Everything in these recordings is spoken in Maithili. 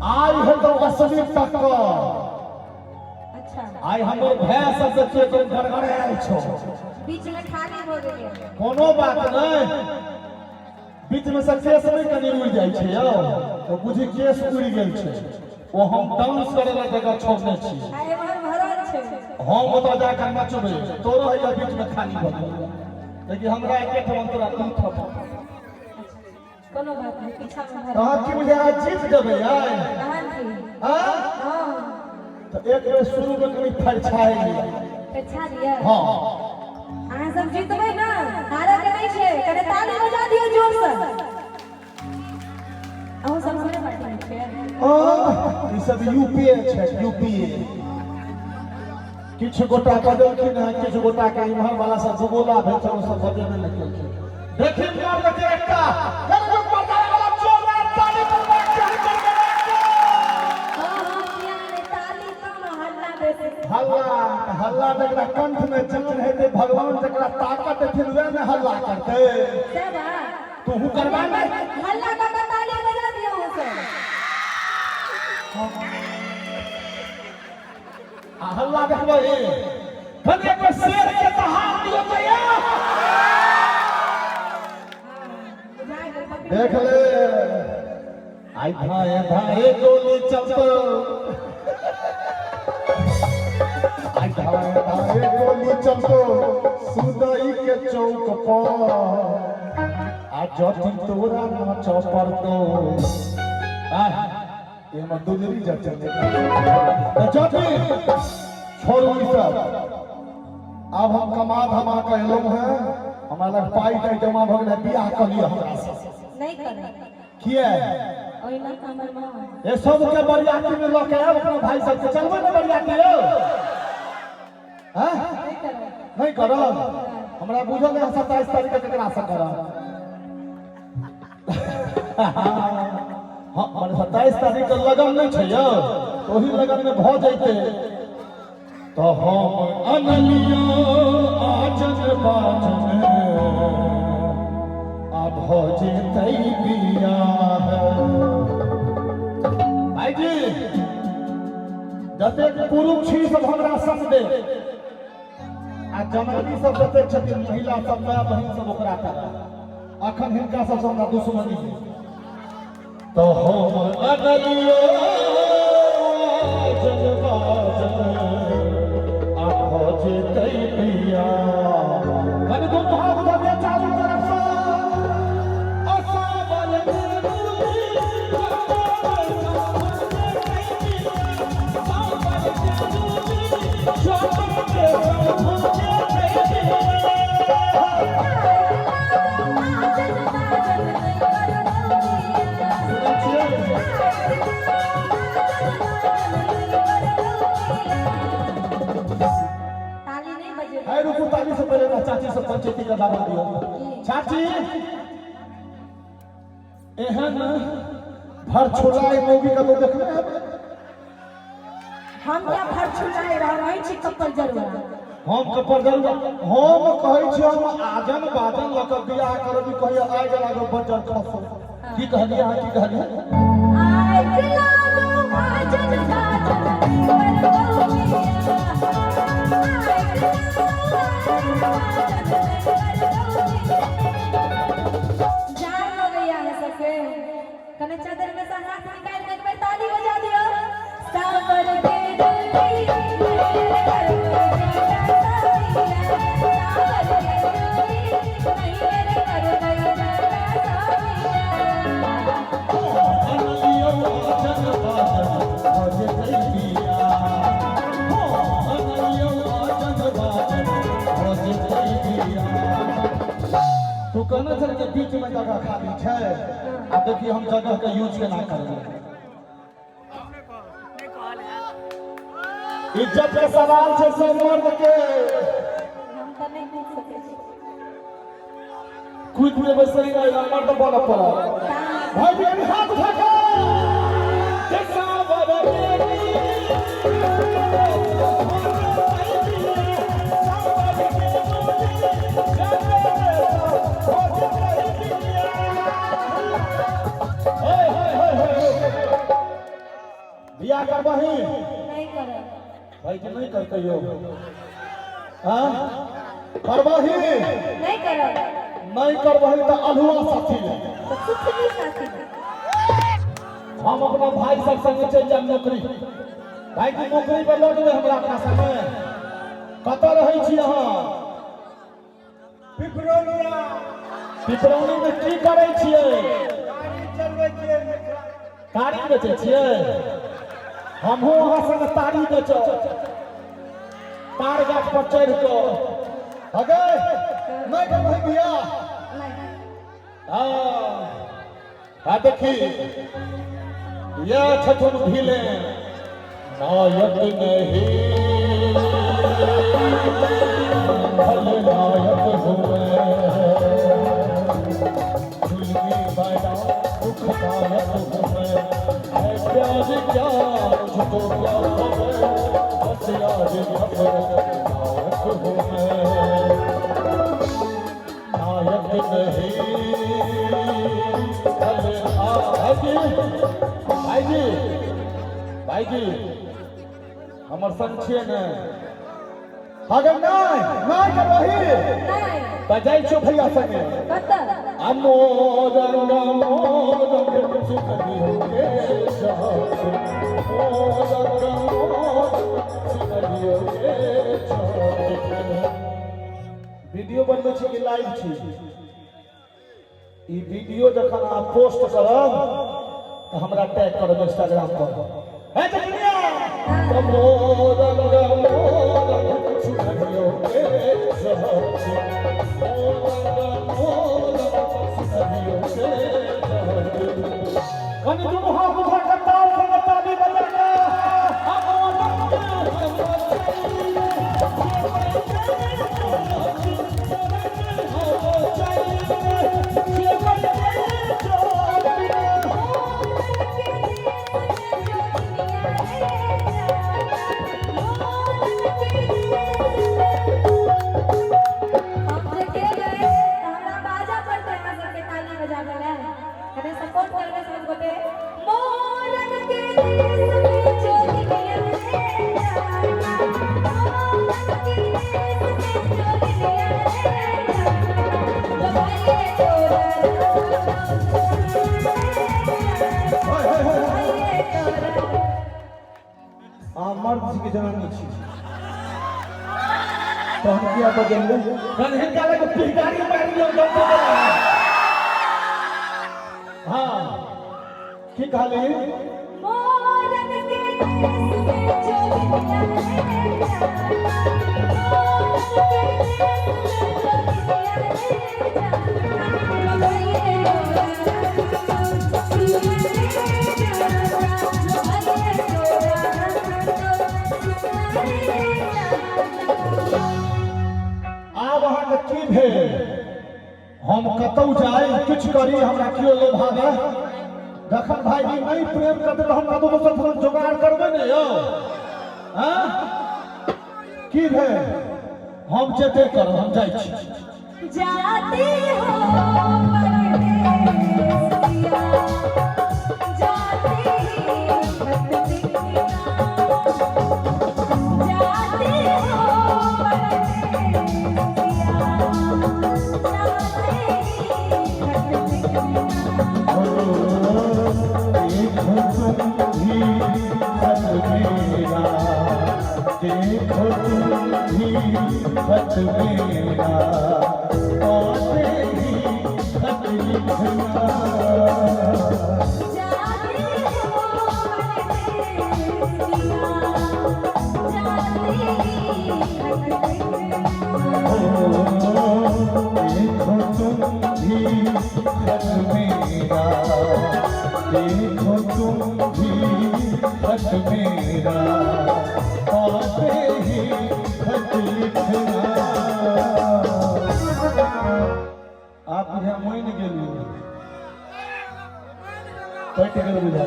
आइ हेतौ असली टक्कर। अच्छा। आइ हमर भाय सब देखिए एकदम गड़गड़ायल छौ। बीच में खाली हो गेलै। कोनो बात नहि, बीच में से केस नहि कनि उड़ि जाइ छै यौ, तऽ बुझी केस उड़ि गेल छै। ओ हम डांस करे ला जगह छोड़ने छी। आ एम्हर भरल छै। हम ओतऽ जाकर नचबै, तोरो हैया बीच में खाली भऽ गेल, लेकिन हमरा एके ठाम तोरा दू ठाम। कोनो बात नहीं, पीछा में भरल। अहाँ की बुझाय जीत जेबै आइ? तहन की? हाँ? हाँ। तऽ एक बेर शुरू में कनि फरछाइ लिअ। फरिछा लिअ? हाँ। अहाँ सब जीतबै ना, हारऽ के नहि छै। कने ताली बजा दियौ जोर से। अहूँ सब हमरे पार्टी में छियै? ई सब यूपीए छै, यूपीए। किछु गोटा बजलखिन हँ, किछु गोटा के इम्हर वाला सब दुगोला भेल छै, ओ सब बजेबे नहि केलखिन। देखी मर्द के एकटा कनि मर्दाना वाला जोरदार ताली बजबाक चाही, बजबाक चाही। हाँ, हाँ, किया नहि, ताली कम हल्ला बेसी। हल्ला हल्ला जकरा कंठ में जान हेतै, भगवान जकरा ताकत देथिन वएह ने हल्ला करतै। से बात। तोहू करबा ने। हल्ला कऽ के ताली बजा दियौ अहूँ सब। आ हल्ला देखबै, कनि एक बेर शेर के दहाड़ दियौ तऽ या। देख ले, आई धाए धाए गोली चलतो, आई धाए धाए गोली चलतो सुदई के चौक पर, आ जटिन तोरा नाच पड़तो। एमे दुलरी जटिन तऽ जटिन छोड़ू ई सब। आब हम कमा धमा कऽ एलहुँ हेँ, हमरा लग पाइ ताइ जमा भऽ गेलै, बियाह कऽ लिअ हमरा से। नहि करब। किए? ओहिना हमर माँ। ए सबके बरियाती में लऽ के आयब, अपना भाई सबके चलबै ने बरियाती यौ? हैं? नहि करब। नहि करब? हमरा बुझल है 27 तारीख के केकरा से करब। हाँ, मने 27 तारीख के लगन नहि छै यौ, ओही लगन में भऽ जैते तऽ हम अनलियो आजन बाजन आ भऽ जेतै बियाह। भाईजी, जतेक पुरुष छी सब हमरा संग दे, आ जनानी सब जतेक छथिन, महिला सब, माय बहिन सब, ओकरा तरह अखन हिनका सबसँ हमरा दुश्मनी है। तऽ हम अनलियो आजन बाजन आ भऽ जेतै बियाह। कनि दुनू हाथ उठबियै चारू तरफसँ। असावल ताली नहीं बजे। है, रुकू, ताली से पहले ना चाची से पंचायती का दावा दियो। चाची, एहन भर छोलाई मौगी का तो देखने हेबै। हम क्या फरछुलाए रह छी कप्पल जरुआ? हम कप्पर जरुआ? हम कहै छी हम आजन बाजन लऽ कऽ बियाह करब, ई कहैया आगि लागल बज्जर खसो। की कहलियै अहाँ? की कहलियै? आगि लागो आजन बाजन करबौ बियाह। आगि लागो आजन बाजन करबौ बियाह। जाड़ लगैया अहाँ सबके? कने चादर में से हाथ निकालि के एक बेर ताली बजा दियौ। सावर के डोली मेरे घर गैया साविया, सावर के डोली नहीं मेरे घर गैया साविया। अनलियो आजन बाजन भऽ जेतै बियाह। हो, अनलियो आजन बाजन भऽ जेतै बियाह। तू कहने छल कि बीच में जगह खाली छै, आ देखिए हम जगह के यूज केना करबै। इज्जत के सवाल छै सब मर्द के। हम तऽ नहि कूद सकै छी। कूद लेबै सही नहि, मर्द बनऽ पड़त। भाई जी, कनि हाथ उठा के। बियाह करबही? नहीं करब। भाई के नहीं करते यौ। हाँ करबही? नहीं करब। नहीं करबही तऽ अल्हुआ साथी ले। तऽ सुथनी साथी ले। हम अपना भाई सब संगे चलि जायब नौकरी। भाई जी नौकरी पर लऽ जेबै हमरा अपना संगे। कतऽ रहै छी अहाँ? पिपरौनिया। पिपरौनी में की करै छियै? गाड़ी चलबै छियै। तारी बेचै छियै? हमहूँ अहाँ संगे तारी बेचब, तार गाछ पर चढ़ि कऽ। हगे नहि करबै बियाह? नहीं। हाँ हाँ, देखी यह छथुन भीले नायक नहीं खलनायक हुए, जुल्मी बड़ा दुखदायक हुए, है प्यार क्या मुझको क्या खबर, बस आज नफरत नायक हुए, नायक नहीं खल। भाईजी, भाईजी, भाईजी, हमर संग छियै ने? अगर नहि नहि करबही? नहीं। तऽ जाइ छियौ भैया संगे। कतऽ? आ मोरंग मोरंग सुनरियो के चाँद, मोरंग मोरंग सुनरियो के चाँद। वीडियो बनबै छी कि लाइव छी? ई वीडियो जखन अहाँ पोस्ट करब तऽ हमरा टैग करब इंस्टाग्राम पर। है जखनिया तऽ मोरंग मोरंग सुनरियो के चाँद, मोरंग मोरंग सुनरियो के चाँद। कनि दुनू हाथ उठा कऽ ताल संगे ताली बजा कऽ आ मोरंग हम जे गेबै तऽ हमरा बाजा पड़तै, अहाँ सबके ताली बजाबै लए। कने सपोर्ट करबै सब गोटे। मोरन के देश में जोगिनिया रे जाना, मोरन के देश में जोगिनिया रे जाना, लो भाइये तोरा भाइये तोरा। अहाँ मर्द छी कि जनानी छी? तहन किया बजलियै? कनि हिनका लग पिहकारी मारि लियौ डॉक्टर। हाँ, की कहली? मोरन के देश में जोगिनिया रे जाना, मोरन के देश में जोगिनिया रे जाना, लो भाइये तोरा सुना रे जाना, लो भाइये तोरा सुना रे जाना। आब अहाँके की भेल? हम कतौ जाय किछु करी, हमरा केओ लोभावे, जखन भाईजी नहि प्रेम करतै तऽ हम कतौ दोसर ठाम जोगाड़ करबै ने यौ। हाँ? की भेल? हम जेबे करब, हम जाइ छी। जाते हो परदेसिया, जाते ही खत लिखना, जाते हो परदेसिया, जाते ही खत लिखना। देखो तुम भी खत मेरा, देखो तुम भी खत मेरा, आते ही खत लिखना। जाते हो परदेसिया, जाते ही खत लिखना। देखो तुम भी खत मेरा, देखो तुम भी खत मेरा, आते ही खत लिखना। आप बुझा मानि गेलियै, कटि गेल बुझा।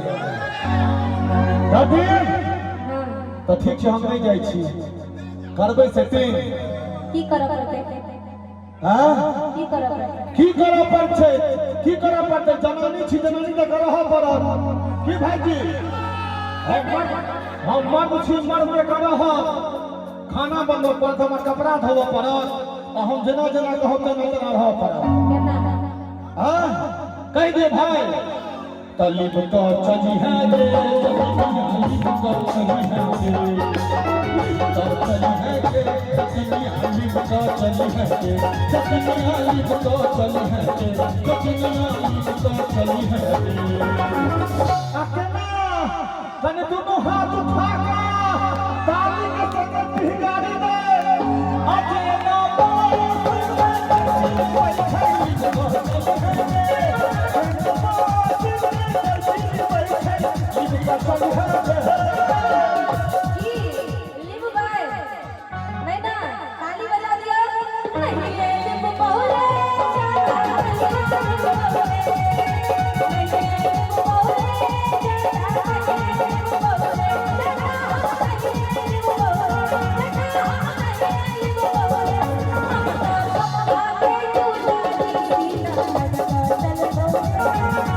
दादी। हाँ। तऽ ठीक छै, हम नहि जाइ छी, करबै सेटिंग। की करऽ पड़तै? हाँ? की करऽ पड़तै? की करऽ पड़तै? की करऽ पड़तै? जनानी छी, जनानी तऽ करऽ पड़त। की भाईजी? हम मर्द छी, मर्द के करह खाना बनबऽ पड़त, हमरा कपड़ा धोबऽ पड़त, आ हम जेना जेना कहब तेना तेना रहऽ पड़त। केना? हाँ, कहि दे भाई। तलिब को चली है रे, तलिब को चली है रे, लिब को चली है रे, लिब को चली है रे, लिब को चली है रे, लिब को चली है रे। आ केना कने दुनू हाथ उठा के ताली के संग पिहगारी दे। अजे ना की लिबू बाय नहीं ना, ताली बजा दियो। नहीं ये लिबू बहुरे जाता, नहीं ये लिबू बहुरे, नहीं ये लिबू बहुरे जाता, नहीं ये लिबू बहुरे जाता, नहीं ये लिबू बहुरे जाता, नहीं ये लिबू बहुरे। हम तो बाबा के दुलारी सीना लटका चल बहुरे, हम तो बाबा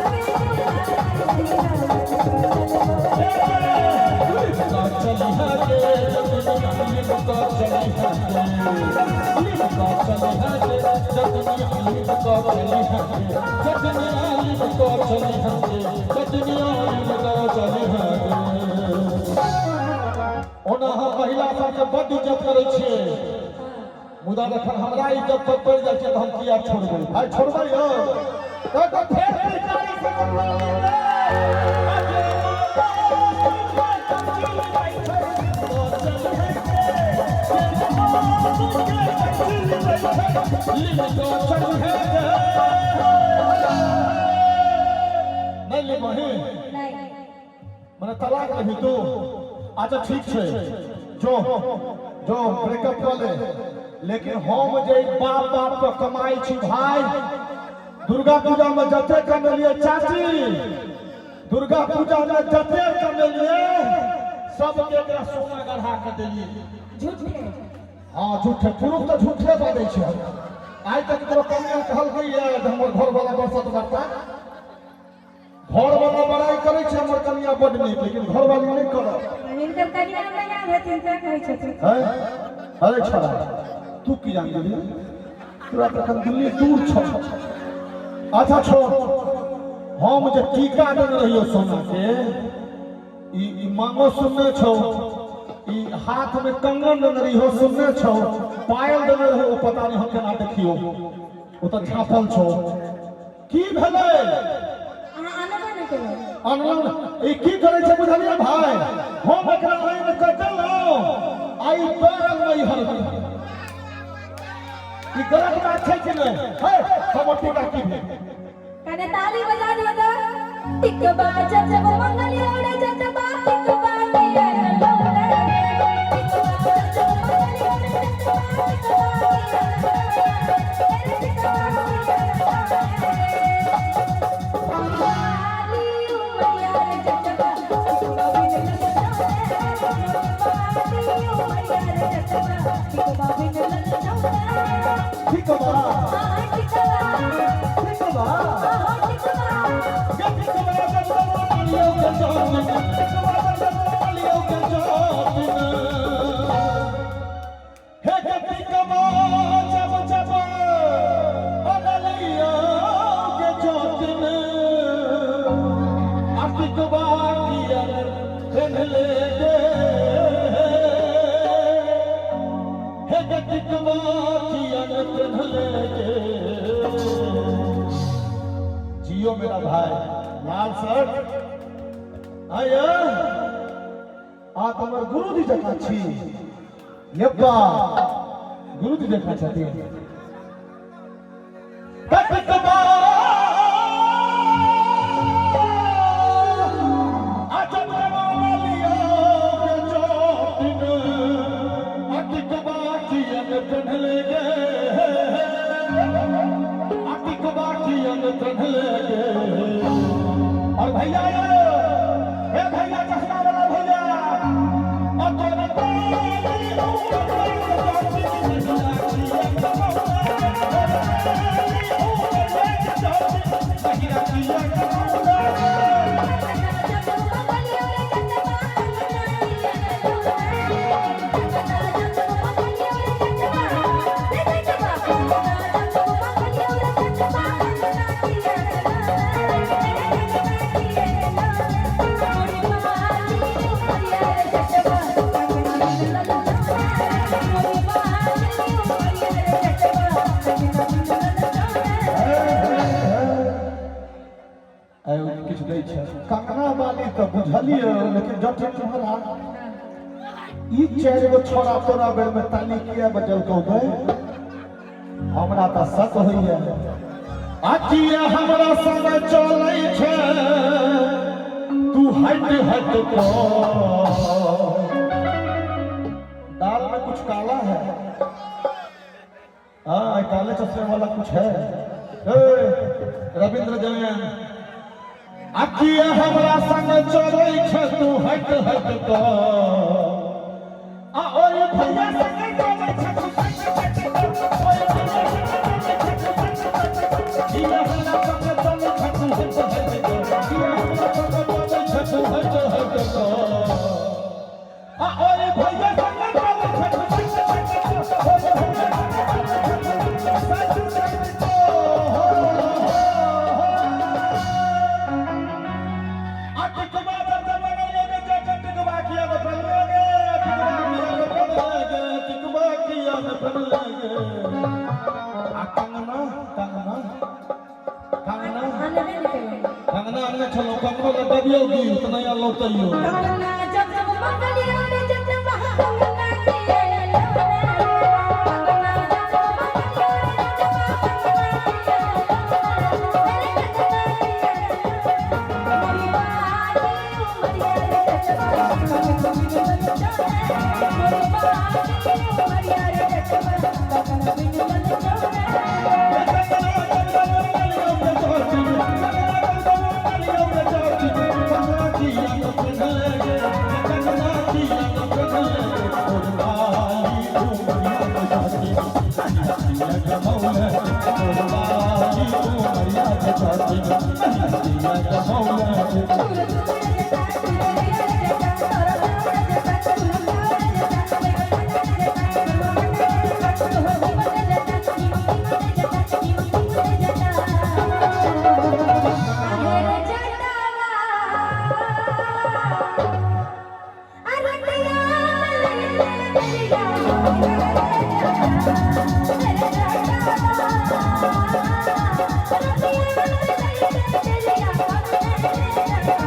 के दुलारी सीना लटका चल बहुरे। ओना हम महिला सबके बड्ड इज्जत करै छियै, मुदा जखन हमरा इज्जत पर पड़ि जाइ छै तऽ हम किया छोड़बै भाई? छोड़बै यौ तऽ फेर पिचकारी से नहीं लेबही? नहीं। मने तलाक लेबही तू? अच्छा ठीक छै, जो जो ब्रेकअप कऽ ले, लेकिन हम जे बाप बाप के कमाई छी भाई, दुर्गा पूजा में जते कमेलिए चाची, दुर्गा पूजा में जते कमेलिए सबके एकरा सोना गढ़ा के देलिए। झूठे। हाँ, झूठे। पुरुष तऽ झूठे बाजै छै। आइ तक ककरो कनिया कहलकै ये जे हमर घरवाला बरसत बर्ता? घरवाला बड़ाई करै छै हमर कनिया बड नीक, लेकिन घरवाली नहि करत। हिनकर कनिया नहि आयल हेथिन तें कहै छथिन। हैं? अरे छोड़ा, तू की जान गेली? तोरा तऽ एखन दिल्ली दूर छौ। अच्छा छोड़, हम जे टीका देने रहियो सोना के, ई ई मांगो सुनने छौ, ई हाथ में कंगन देने रहियो सुनने छौ, पायल देने रहियो, ओ पता नहीं हम केना देखियो, ओ तऽ झाँपल छौ। की भेलै? अहाँ अनबे नहि केलहुँ। अनलहुँ? ई की करै छै बुझलियै भाई? हम एकरा आनि कऽ देलहुँ आ ई दौड़ल नैहर में। ई गलत बात छै कि नहि? हे, हमर टीका की भेल? कने ताली बजा दियो तऽ। टिकबा जब जब मंगलियोड़े जजबा टिकबा किया लौड़े, टिकबा जब जब मंगलियोड़े जजबा टिकबा किया लौड़े, तेरे टिकबा किया लौड़े। वाली उमरिया रे जजबा टिकबा बिन लग जाऊं, वाली उमरिया रे जजबा टिकबा बिन लग जाऊं। ठीक बा? हाँ, टिकबा। ठीक बा? हाँ, टिकबा। के टिकबा जब जब मंगलियो के जात, टिकबा जब जब मंगलियो के जात, हे के टिकबा जब जब मंगलियो के जात, आ टिकबा किया पेन्हले गे, हे के टिकबा किया पेन्हले गे। जियो मेरा भाई लाल सर। आया आ तमर गुरुजी जकाँ छी। यब्बा, गुरुजी जकाँ छथिन। कटकबा अजब जमाना लिया के चोटिन, अटिकबा कियन पेन्हले गे, अटिकबा कियन पेन्हले गे। और भैया यो, हे भैया, चश्मा वाला भैया, और तोरे बाली उमर के जाति। किछु दै छै। कंगना वाली तऽ बुझलियै, लेकिन जटिन महाराज ई चारि गो छोरा तोरा बेर में ताली किया बजलकौ बे? हमरा तऽ शक होइए आ किया हमरा संग चलै छै तू हट हट को। दाल में कुछ काला है। हाँ, काले चश्मे वाला कुछ है। ए, रविंद्र जैन, आ किया हमरा संग चलै छै तू हट हट को, आ ओए भैया संग चलै छै तू हट हट को, ओए भैया संग चलै छै तू हट हट को, किया हमरा संग चलै छै तू हट हट को, किया हमरा संग चलै छै तू हट हट को, आ ओए भैया संग चलै छै तू हट हट को, ओए भैया संग चलै छै तू हट हट को। हो हो आ टिकबा जब जब बनल गे जब टिकबा किया न बनल गे, टिकबा किया न बनल गे, टिकबा किया न बनल गे। आ कंगना कंगना कंगना आनबे नहि केलहुँ। कंगना अनने छलहुँ, कंगनो लए दबियौ गीत नहि अनलहुँ तैयो। कंगना जब जब मंगलियो रे जटवा, कंगना किया लेलो ना। कंगना जब जब मंगलियो रे जटवा, कंगना किया लेलो ना। मेरे कंगना किया लेलो ना। मोरी बाली उमरिया रे जटवा, कंगना बिन मन चोना। मोरी बाली उमरिया रे जटवा, कंगना बिन मन चोना। Thank तुर तुर जटा तुर रिया जटा तोर तुर जटा तुर तुर जटा मेरे मन जटा मन जटा तोह मन जटा निम निम जटा निम निम जटा आहेर जटावा अरतिया ले ले दरिया मेरे जटावा अरतिया ले ले दरिया मेरे जटावा।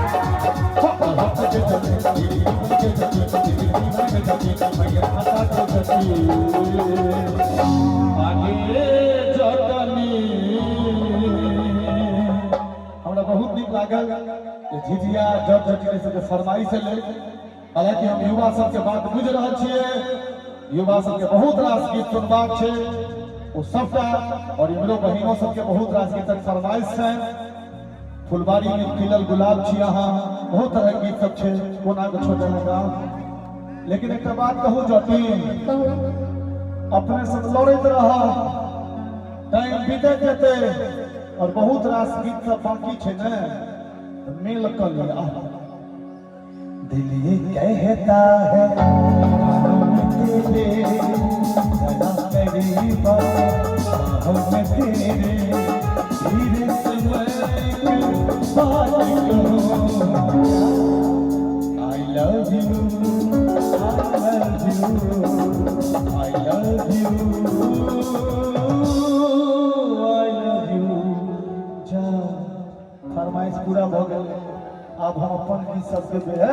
आगे जटनी हमरा बहुत नीक लागल जे झिझिया जट जटिन सबके फरमाइश एलै। हालांकि हम युवा सबके बात बुझि रहल छियै, युवा सबके बहुत रास गीत सुनबाक छै ओ सबटा, और इम्हरो बहिनो सबके बहुत रास गीतक फरमाइश छनि। फुलबाड़ी में खिलल गुलाब छी अहाँ, बहुत तरहक गीत सब छै, कोना के छोड़ने गाँव। लेकिन एकटा बात कहू जटिन, कहू। अपने सब लड़ैत रह, टाइम बीतैत जेतै और बहुत रास गीत सब बाकी छै ने, तऽ मेल कऽ लिअ। दिल ये कहता है हम तेरे जरा करीब हम तेरे, धीरे से मैं एक बात कहूँ, I love you, I love you, I love you, I love you। जा, फरमाइश पूरा भऽ गेल, आब हम अपन गीत सब गेबै।